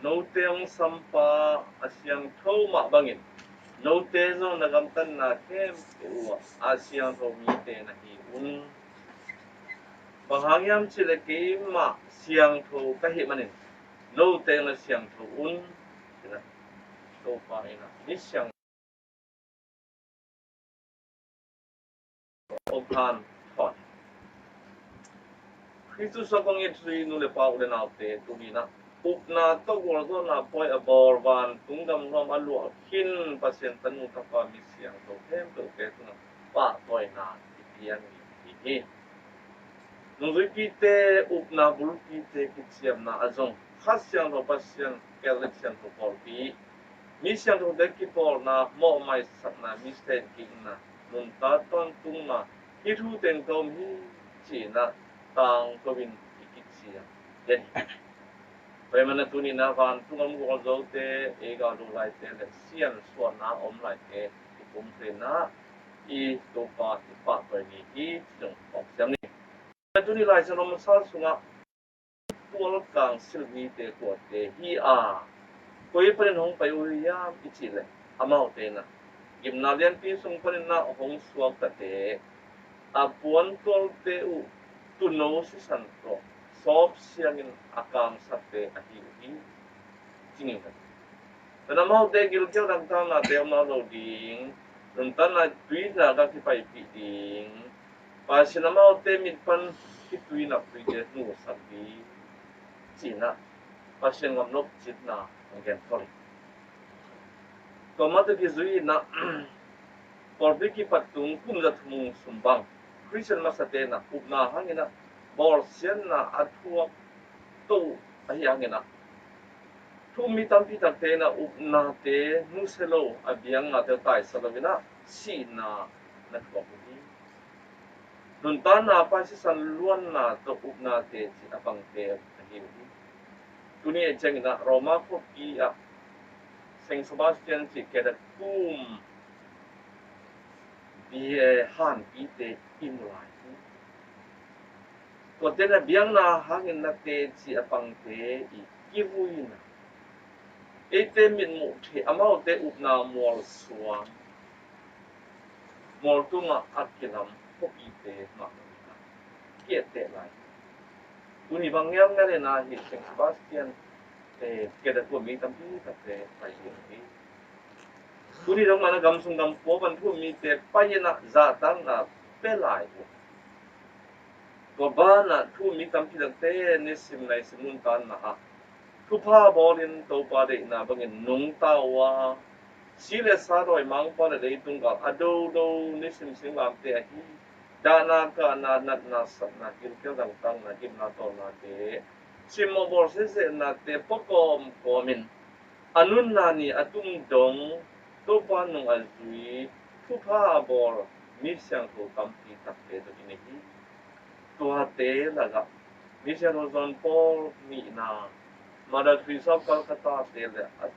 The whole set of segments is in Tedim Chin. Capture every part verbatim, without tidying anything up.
Note hong sampa a siangtho mah bangin note zong na gamtatna khempeuh uh ah a siangtho mite na hi un. Bang hang hiam cih leh keimah siangtho ka hih manin note na siangtho un. Topa in ah mi siang Aw phan thawn. Khristu suang kong it zui nu le pa, u le naute, tuni-in ah upna tawh gualzawhna pawi a bawl, vantung gam nuam a luah khin Pasian tanu tapa mi siangtho khempeuhte tungah pahtawina i piak ni hi. Nungzuipite, upna bulpite kiciamna ah zong Kha Siangtho Pasian, Catholic Siangtho Pawlpi, mi siangthote kipawlna, mawhmaisakna, mi senkikna, nuntak tawntungna, hih thu teng tawm hi ci-in ah tangko-in i kiciam den hi. Tua ahih manin ah tuni-in ah vantung a om gualzote, ei gal do laite le siansuahna a om laite i pumkhatna i Topa i pahtawi ni hi ci zong phawk siam ni. Tuni Lai Siangtho Masa sungah tual kang silh mite kuate hi a, koi panin hong pai uh hiam i cih leh amaute in ah gimna lianpi sung panin ah hong suaktate, a puantualte uh tuuno sisan tawh sawp siangin a kangsatte ahi uh hi ci ngimna. Tua amaute gilkial dangtaknate om lo ding, nuntakna tui zak a kipaipih ding, Pasian amaute mit pan khitui naptuite nusak ding ci-in ah Pasian gam nopcipna hong gen khol hi. Tua mah tawh kizui-in ah pawlpi kipat tung kum za thum sung bang Khristian masate in ah upna hangin ah bawlsiatna a thuak to uh ahih hangin ah thu-um mi tampi takte in ah upnate nusia lo, a biaknate taisan lo-in ah sihna na thuak uh hi. Nuntakna pai sisan luanna tawh upna teci a pangte ahi uh hi. Tuni a ciangin ah Roma khuapi ah Saint Sebastian cih keda kum bia hanpite i mu lai hi. Tuate in ah biakna hangin na teci a pangte i kivuina, eite mitmuh theih amaute upna mualsuang, mual tungah a kilam khuapite mah bangin ah ki-etteh lai. Tuni bang ngiamngiam in ah hih Saint Sebastian, eh, keda tua mi tampi takte pai ding hi. Tuni dong mah in ah gam sung gam pua pan thu-um mite pai-in ah zahtakna pia lai uh. Tua banah thu-um mi tampi takte nisim naisim nuntakna ah thupha bawlin Topa deihna bangin nungta uh a, si le sa, dawimangpa le leitung gal a dodo nisim singlamteh ahi dahna, kahna, natna, satna, gilkial dangtakna, gimna tawlnate, simmawh bawl sehsehnate pua kawmkawmin a nunna ni a tung dong Topa nung a zui, thupha a bawl mi siangtho tampi takte tawh i nei hi. Tuate lakah mi siangtho John Paul nihna, Mother Teresa of Calcutta te le a,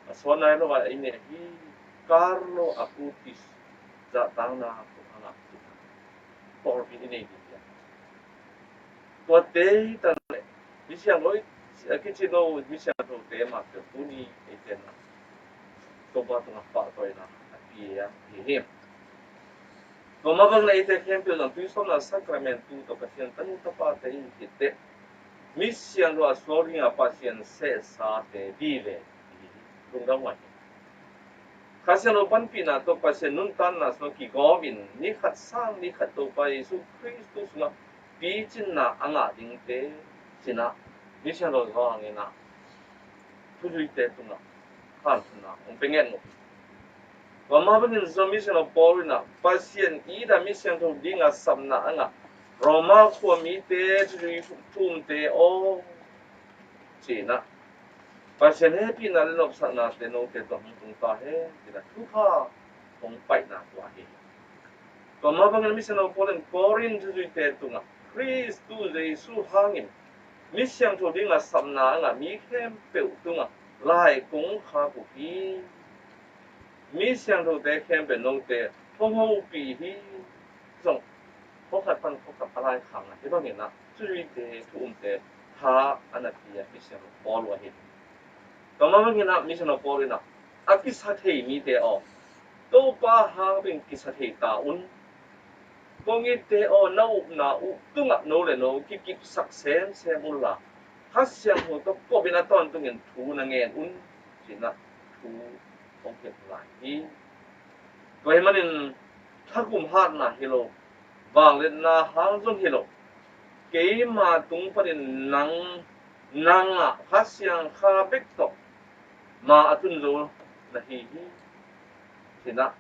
a suan nai lo a i nei hi. Carlo Acutis zahtakna tungah a ngah hi. Pawlpi i nei ding hi. Tuate hi ta leh mi siangtho a kici lo mi siangthote mah peuh tuni eite in ah Topa tungah pahtawina a pia hi hi. Tua mah bangin ah eite khempeuh zong tuisawpna sakramentu tawh Pasian tanu tapate i hi teh, mi siangtho a suak dingin Pasian sehsate vive i hi hi. Lungdam huai hi. Kha Siangtho panpihna tawh Pasian nuntakna sungah kigawmin ni khat sang ni khat Topa Jesu Khristu sungah picinna a ngah dingte ci-in ah mi siangtho Johan in ah thuzuite tungah hanthotna hong pia ngen uh. Tua mah bangin zong mi siangtho Paul in ah Pasian it a mi siangtho dingin sapna a ngah Roma khua mite thuzui thu-umte aw, ci-in ah Pasian hehpihna le nopsaknate note tawh hong tung ta hen ci-in ah thupha hong paina tua hi. Tua mah bangin mi siangtho Paul in Korin thuzuite tungah Khristu Jesu hangin mi siangtho dingin sapna a ngah mi khempeuh tungah lai kong khak uh hi. Mi siangthote khempeuh note hong hopih hi. Zong khua khat pan khua khat a laikhakna hi bangin ah thuzuite thu-umte tha a na pia mi siangtho Paul uh ahi hi. Tua mah bangin ah Misiangtho Paul in ah, a kisa thei mite aw, Topa hang bek kisa thei ta un. Kong itte aw, na upna uh tungah no le no kikipsak semsem unla, Kha Siangtho tawh kop in a tawntungin thu na ngen un, ci-in ah thu hong hilh lai hi. Tua ahih manin thagum hatna hi lo, vangliatna hang zong hi lo, keima tung panin nang, nang ah Kha Siangtho bek tawh ma a tun zo na hi hi, ci-in ah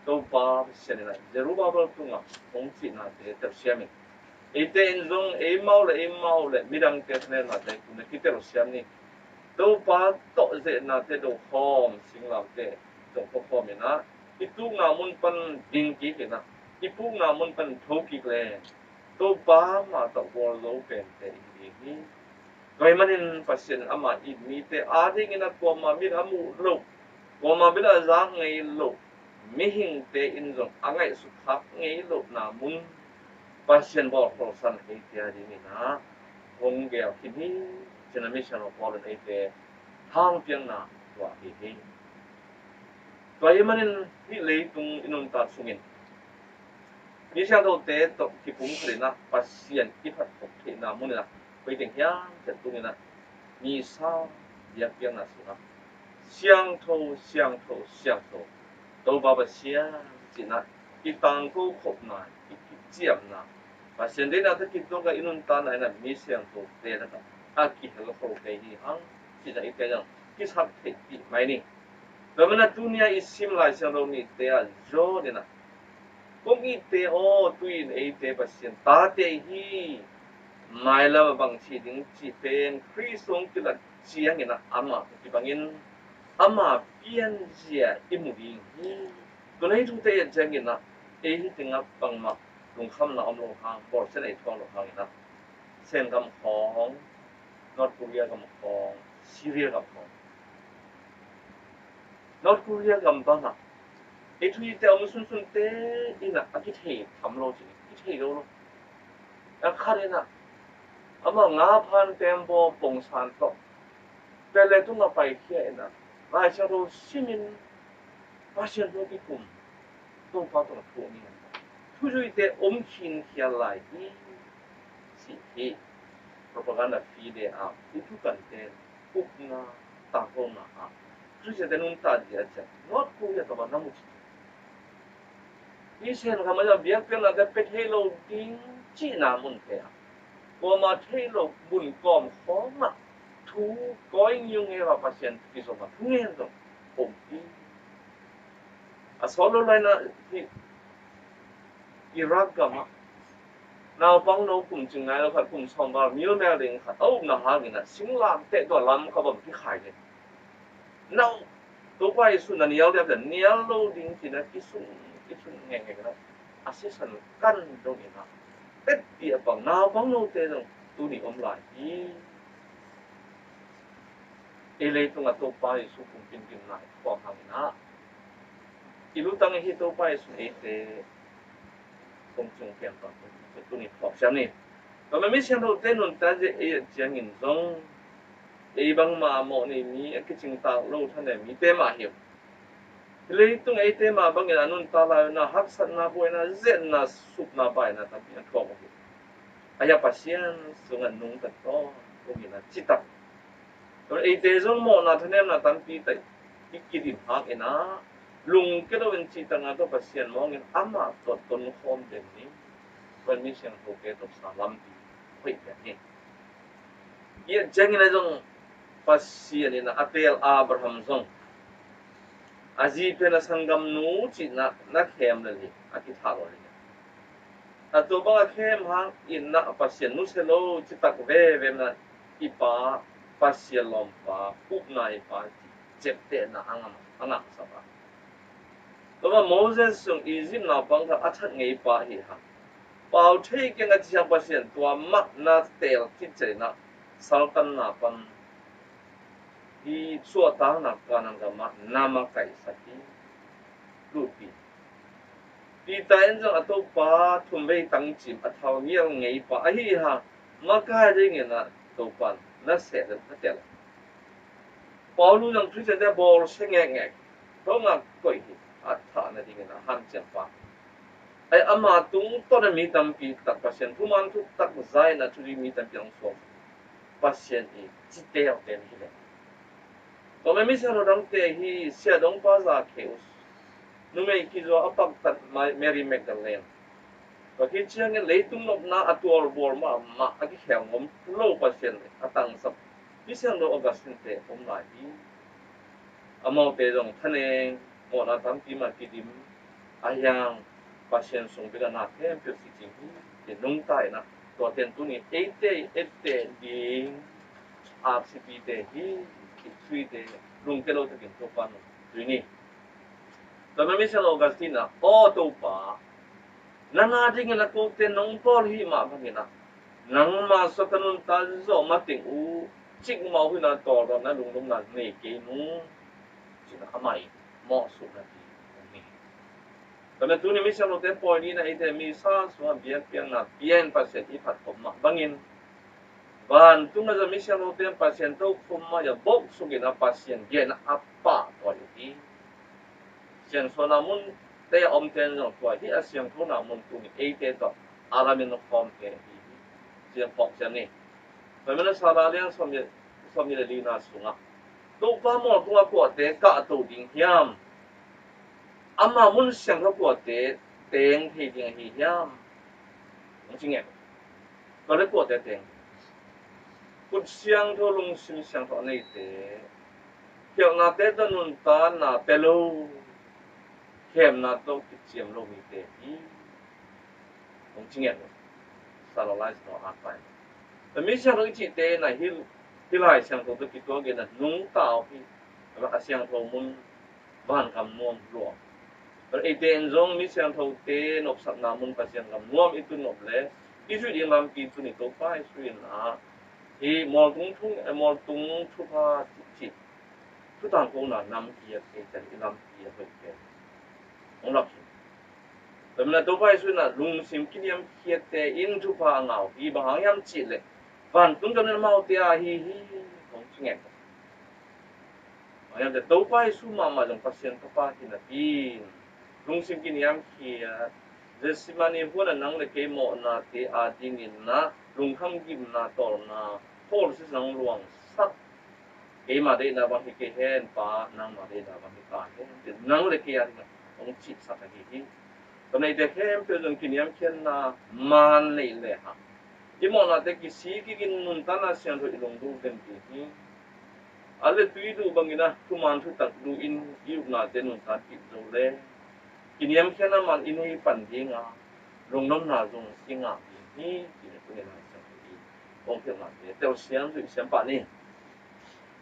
Topa Pasian in ah Zerubbabel tungah hong cihnate telsiam in, eite in zong eimau le eimau le midangte thanemnate tun a kitelsiam ni. Topa tawh zehnate do khawm, singlamteh do khawm in ah, i tukna mun pan ding kik in ah, i pukna mun pan tho kik leng, Topa mah tawh gualzo pente i hi ding hi. Tua ahih manin Pasian in ama it mite adingin ah kuamah mit a muh loh, kuamah mit a zak ngei loh, mihingte in zong a ngaihsut khak ngei lohna mun Pasian bawlkholhsan eite adingin ah hong gel khin hi, ci-in ah Misiangtho Paul in eite hong piakna tua hi hi. Tua ahih manin hih leitung i nuntak sungin Misiangthote tawh kipumkhat in ah Pasian i phatkhop theihna mun in ah koi teng hiam cih tung in ah Missa biakpiakna sungah, "Siangtho, siangtho, siangtho, Topa Pasian," ci-in ah i tangko khopna, i kiciamna, Pasian deihna tawh kituak a i nuntakna in ah Misiangthote lakah a kihel khol kei hi hang, ci-in ah eite zong kisap theihpih mai ni. Tua manin ah tuni-a i sim Lai Siangtho nihte ah John in ah, "Kong itte aw, tu-in eite Pasian tate ahi hi. Mailam ah bang ci ding cih pen Khrist hong kilak ciangin ah amah kibangin ama pianzia i mu ding hi." Tua hi thute i et ciangin ah ei hi tengah bangmah lungkhamna om lo hang, bawlsiatna i thuak lo hangin ah Sen gam khawng, North Korea gam khawng, Syria gam khawng. North Korea gam bangah ei thu i te om sunsunte in ah a kithei tham lo ci, kithei lo lo. A khat in ah amah nga phan tembaw pongsan tawh pele tungah paikhia in ah Lai Siangtho simin Pasian thu kikum, Topa tungah thu ngen, thuzuite om khinkhial lai hi, ci hi. Propaganda fide ah i thukante, upna, tangkona ah Khristiante nuntak dia ciang North Korea tawh bang na mu ci. I Sen gam ah biakpiaknate pia thei lo ding cihna munte ah, kuamah thei lo mun kawm khawngah thu koi ngiungeu a Pasian kizom a thu ngen zong om hi. A sawt lo lai-in ah hih Iraq gamah naupangno kum cing nai lo khat, kum sawm val, milmel ding khat a upna hangin ah singlamteh tua lam kha bang kikhai le, "No, Topa Jesu na nial diam?" Nial lo ding ci-in ah kisung, kisung ngekngek in ah a sisan kan dongin ah, teppi a pang naupangnote zong tuni om lai hi. Ei leitungah Topa Jesu kumpi in gimna i thuak hangin ah i lutang i hi Topa Jesu in eite kong cung pian tuan tuni thuak siam ni. Tua mah Misiangthote nuntak zia ei et ciangin zong ei bangmah mawh nei mi, a kicingtak lo thanem mite mah hi uh. Hih leitung eite mah bangin a nuntak lai-un ah haksatna, buaina, zetna, supna, baina tampi a thuak uh hi. Ahi a Pasian sungah nungta tawntung in ah citak, eite zong mawhna thanemna tampi tawh i kidim hangin ah lungkia lo in cihtakna tawh Pasian mawngin amah tawh tonkhawm den ni. Tua in Misiangthote tawh sa lampi hoih pian ni. I et ciangin ah zong Pasian in ah a teel Abraham zong a zi pen a sanggamnu cihna na khem lel hi, a kithah lo ding. A tua bang a khem hangin ah Pasian nusia lo citak veve in ah i pa, Pasian lawmpa, upna i pa cih ciaptehna a ngam, a ngamsak a. Tua mah Moses zong Egypt naupang khat a that ngei pa hi hang, pau thei keng a ci hang Pasian tua mah na teel khit ciangin ah saltanna pan hih suahtakna Kanaan gamah na makaihsak hi. Lutpi Peter in zong a Topa thumvei tangcim a thal ngial ngei pa ahi hang, makai dingin ah Topa in na seh na teel. Paulu zong Khristiante a bawlsia ngekngek, thongah koih hi, a thah nadingin a hanciam pa. Ai, ama tungtawn a mi tampi tak Pasian thuman thutak za-in a thupi mi tampi hong suak Pasian i cite awte hi leh. Tua mah mi siangtho dangte hi, Sia Dongpa Zakeus, numei kizua a paktat Mary Magdalene, tua khit ciangin leitung nopna a tualbual mahmah a kikhelngom lo Pasian a tangsap mi siangtho Augustine te om lai hi. Amaute zong thaneng mawhna tampi mah kidim a hiang Pasian sung bek a na khempeuh si cing hi. Ci nungta in ah, tua ten tuni eite i etteh ding aksipite hi. Khitsuite lungke lo takin Topa nung zui ni. Tua mah mi siangtho Augustine ah, aw Topa, nang a dingin a kote nong bawl hi mah bangin ah, nangma sua ka nuntak zawh mateng uh, cikmah uh hi-in ah tawldamna lunglutna nei kei nung, ci-in ah amah i mawhsukna hi. Tua mah tuni mi siangthote pawi ni-in ah eite misa sungah biakpiakna pia-in Pasian i phatkhop mah bangin, vantung a zong mi siangthote Pasian tokhom mah a boksukin ah Pasian biakna a pahtawi uh hi. Siansuahna munte a omte in zong tua hi a, siangthona mun tuni eite tawh a lamin khawmte hi hi. Siangphawk siam ni. Tua mah in ah Sal a lian sawmnih, sawmnih le lina sungah, Topa mual tungah kuate kahto ding hiam? Ama mun siangtho kuate teng thei ding ahi hiam? Hong ci ngen. Tua leh kuate teng? Khut siangtho, lungsim siangtho a neite, khialhnate tawh nuntakna pia lo, khemna tawh kiciam lo mite hi. Hong ci ngen. Sal a lai sawm a pai. Tua mi siangtho i cihte in ah hih, hih lai siangtho tawh kituakin ah nungta uh hi. A siangtho mun vangam nuam lua. Eite in zong mi siangthote nopsakna mun Pasian gam nuam i tun nop leh i zuih ding lampi tuni Topa Jesu in ah hih mualtung thu, eh, mualtung thupha cih, cih thutangkona nampi a thei ciang i lampi a hoih pen hong lak hi. Tua mah in ah Topa Jesu in ah lungsim kiniamkhiatte in thupha a ngah uh hi. Bang hang hiam cih leh vantung gam in amaute a hi hi. Hong ci ngen. Bang hang hiam cih leh Topa Jesu mahmah zong Pasian Tapa hi napi-in lungsim kiniamkhiat, Gethsemane huan ah nang le kei mawhnate a dingin ah lungkham gimna tawlna, Paul sisan hong luangsak, keima deihna bang hi kei hen Pa, nangma deihna bang hi ta hen, ci-in nang le kei a dingin hong cihsak ahi hi. Tua mah in eite khempeuh zong kiniamkhiatna maan neih lehang i mawhnate kisik kikin nuntakna siangtho i lungdul den ding hi. A le tui duh bangin ah thuman thutak duh in i upnate nuntakpih zo leh kiniamkhiatna maan i nei pan ding a, lungnopna zong i ngah ding hi, ci-in ah tuni lai siangtho i hong hilhnate telsiam zuih siam pah ni.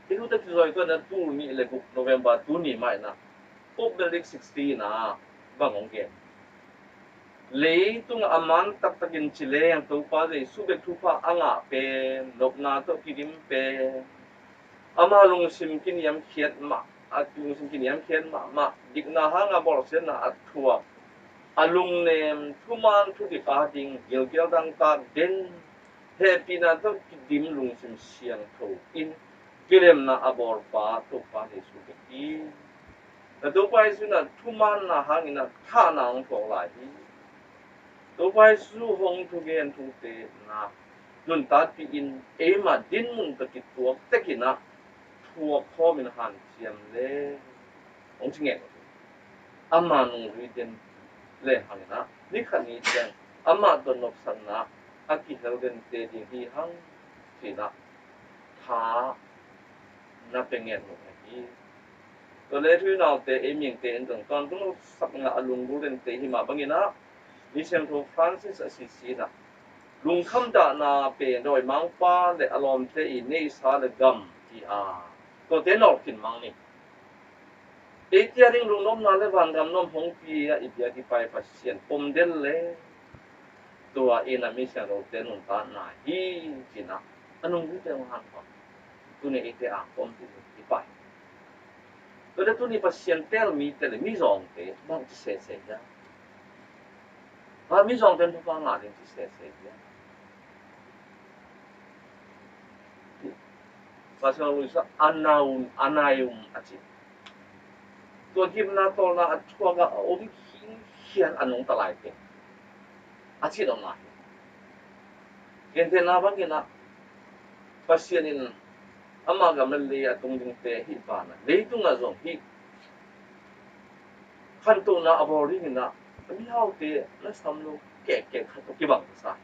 Hih thu tawh kizui tawh in ah tul nih le guk November tuni mah in ah Pope Benedict sixteen in ah bang hong gen? Leitungah a man taktakin ci leng Topa Jesu bek thupha a ngah pen, nopna tawh kidim pen, ama lungsim kiniamkhiat mah, a lungsim kiniamkhiat mahmah, dikna hanga bawlsiatna a thuak, a lungnem thuman thudik a ding gilkial dangtak den, hehpihna tawh kidim lungsim siangtho in kilemna a bawlpa Topa Jesu bek hi. Na Topa Jesu in ah thumaanna hangin ah thahna hong thuak lai hi. Topa Jesu hong thugen thute in ah nuntakpih in eimah dinmun tawh kituak tekin ah thuak khawmin hanciam leng hong ci ngen. Ama nungzui den lehang in ah ni khat ni ciang amah tawh nopsakna a kihel dente ding hi hang, ci-in ah tha na pia ngen uh ahi hi. Tua leh thu i naute, ei mihingte in zong tawntung nopsakna a lunggulh dente hi mah bangin ah, Misiangtho Francis Assisi in ah lungkham dahna pen dawimangpa le a lawmte i neihsa le gam hi a, tuate nawlkhin mang ni. Eite a ding lungnopna le vangam nuam hong pia i biak i pai Pasian pom den leh tua in ah misiangthote nuntakna hi, ci-in ah a nungzuite hong hankhawm. Tuni eite a pom ding hi pai. Tua leh tuni Pasian teel mite le mizawngte bang ci sese hiam? Bang mizawngte in thupha ngah ding ci sese hiam? Pasian lui sa a nai um, a nai um a ci. Tua gimna tawlna a thuak a om khinkhian a nungta lai teng a ci nopna hi. Gentehna bangin ah Pasian in ama gam le lei a tung dingte hih banah leitungah zong hih khantohna a bawl dingin ah mihaute na sam lo kekkek khat tawh kibang ka sa hi.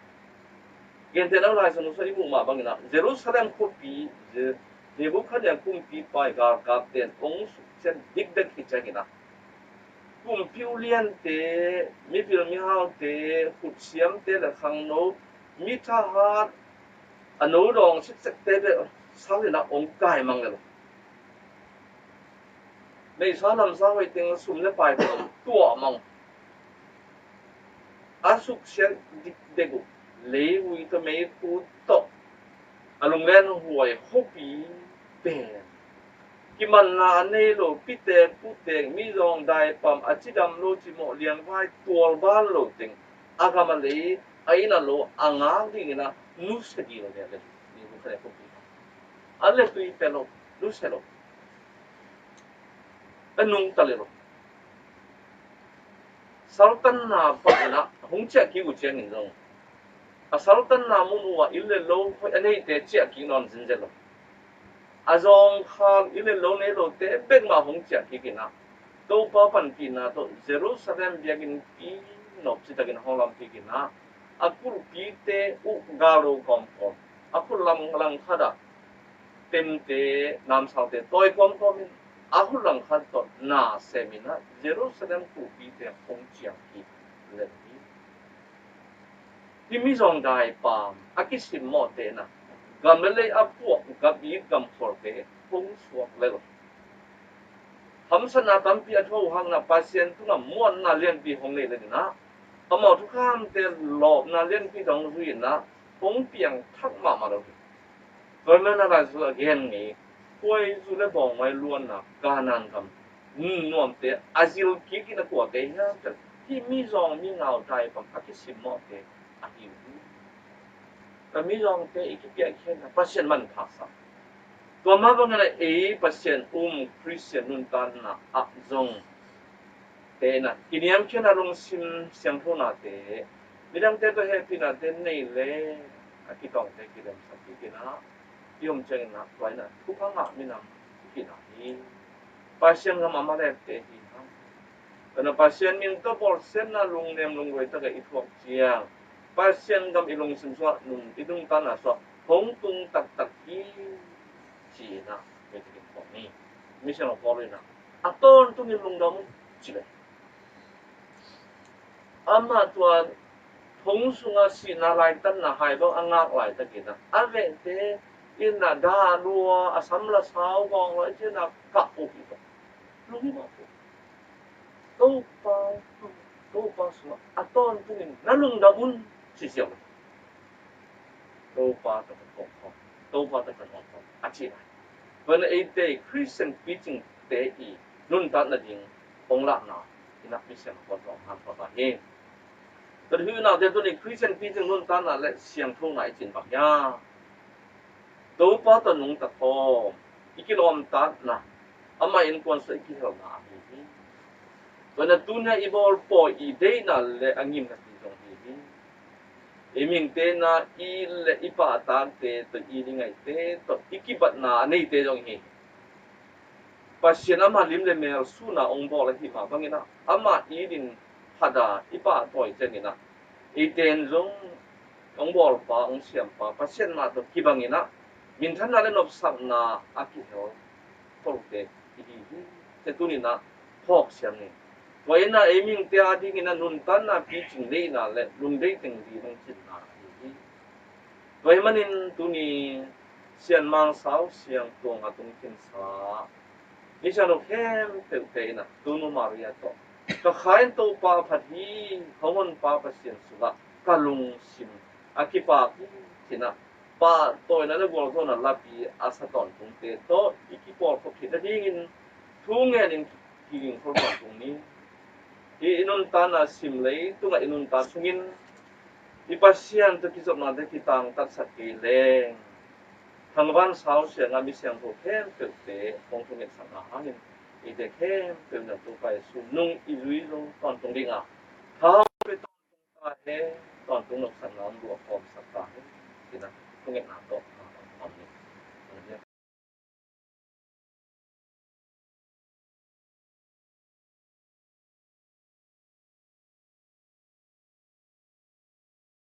Gentehna Lai Siangtho sung i muh mah bangin ah Jerusalem khuapi Je- Nebukhadnezzar kumpipa i galkapte in hong suksiat dikdek hi ciangin ah kumpi uliante, mipil mihaute, khutsiamte le khangno, mi thahat, a no dawng siksekte bek sal in ah hong kai mang lel. Neihsa namsa hoih teng sum le pai tawh tuah mang. A suksiat dikdek uh leivui tawh meikhu tawh a lunglen huai khuapi pen kimanna a nei lo, pitek putek, mizawng daipam, a cidam lo, cimawh liangvai tualban lo teng a gam a lei a inn a lo a ngak dingin ah nusia ding lo nia le ni bu khane khuapi a le tui pe lo, nusia lo. A nungta le lo. Saltanna pahin ah hong ciah kik uh ciangin zong a saltanna mun uh ah inn le lo hoih a neite ciah kik nawn zenzen lo. A zawngkhal inn le lo nei lote bek mah hong ciah kik in ah Topa panpihna tawh Jerusalem biakinnpi nop citakin hong lam kik in ah a kulhpite uh gal lo kawmkawm, a khut lam langkhat ah temte, namsalte tawi kawmkawm in a khut langkhat tawh na sem in ah Jerusalem kulhpite hong ciang kik lel hi. Hih mizawng daipam a kisimmawhte in ah gam le lei a puak, gam it gam khualte hong suak lel. Hamsatna tampi a thuak uh hangin ah Pasian tungah muanna lianpi hong nei lel in ah amau thukhamte lawpna lianpi dong zui in ah hong piangthak mahmah lo hi. Tua hi manin ah Lai Siangtho a gen ngei, khuaizu le bawngmai luanna Kanaan gam nuamte a zil kik in a kuate hiam cih leh hih mizawng mingau daipam a kisimmawhte ahi uh hi. Tua mizawngte i kipiakkhiatna Pasian manpha sa. Tua mah bangin ah ei Pasian um Khristian nuntakna ah zong te in ah kiniamkhiatna, lungsim siangthonate, midangte tawh hehpihnate nei le a kitawngte kilemsak kik in ah i om ciangin ah tua in ah thupha ngah minam i hihna hi. Pasian gam a malekte hi hang. Tua in ah Pasian min tawh bawlsiatna lungnem lunggulh takin i thuak ciang Pasian gam i lungsim sungah, nun i nuntakna sungah hong tung taktak hi ci in ah meitikin thuak ni. Misiangtho Paul in ah a tawntungin lungdam un ci le. Amah tua thong sungah sihna laitatna hai bang a ngak laitakin ah a vehte in ah dah lua, a sam la sau gawng lua, a cina kah uh hi bang. Lungdam uh. Topa, Topa sungah a tawntungin na lungdam un ci ziau. Topa tawh ka thuak khawm, Topa tawh ka thuak khawm a ci lai. Tua in ah eite Khristian picingte i nuntak nading hong lahna in ah Khristian khuat hong han khuat hi. Tua hi naute tuni Khristian picing nuntakna le siangthona i cin bang hiam? Topa tawh nungta khawm, i kilawmtatna, amah innkuan sungah i kihelna ahi hi. Tua in ah tuni-a i bawl pawi i deihna le a ngimna pi zong hi hi. I mihingte in ah i le i pahtakte tawh, i li ngaihte tawh i kibatna a neite zong hi hi. Pasian amah lim le mel suna hong bawl ahih mah bangin ah amah i din hada i pahtawi ciangin ah eite in zong hong bawlpa, hong siampa Pasian mah tawh kibangin ah minthanna le nopsakna a kihel khote i hi hi. Tua tuni in ah phawk siam ni. Tua in ah ei mihingte adingin ah nuntakna picing deihna le lungdeih teng ding hong cinna ahi hi. Tua ahih manin tuni Sianmang Sau Siang Tuang a tung khinsa misiangtho khempeuhte in ah Tunu Maria tawh ka kha in Topa a phat hi, hong honpa Pasian sungah ka lungsim a kipak hi, ci-in ah pahtawina le gualzawhna lapi a sa tawntungte tawh i kipawlkhop khit nadingin thu ngenin kiging khol tawntung ni. Hih i nuntakna sim leitungah i nuntak sungin i Pasian tawh kizopnate kitangtatsak kei leng Thangvan sau siangah mi siangtho khempeuhte hong thungetsakna hangin eite khempeuh in Topa Jesu nung i zui zong tawntung ding a, thau pe tawntung ta hen, tawntung nopsakna hong luah khawmsak ta hen, ci-in thungetna tawh a hong pang ni.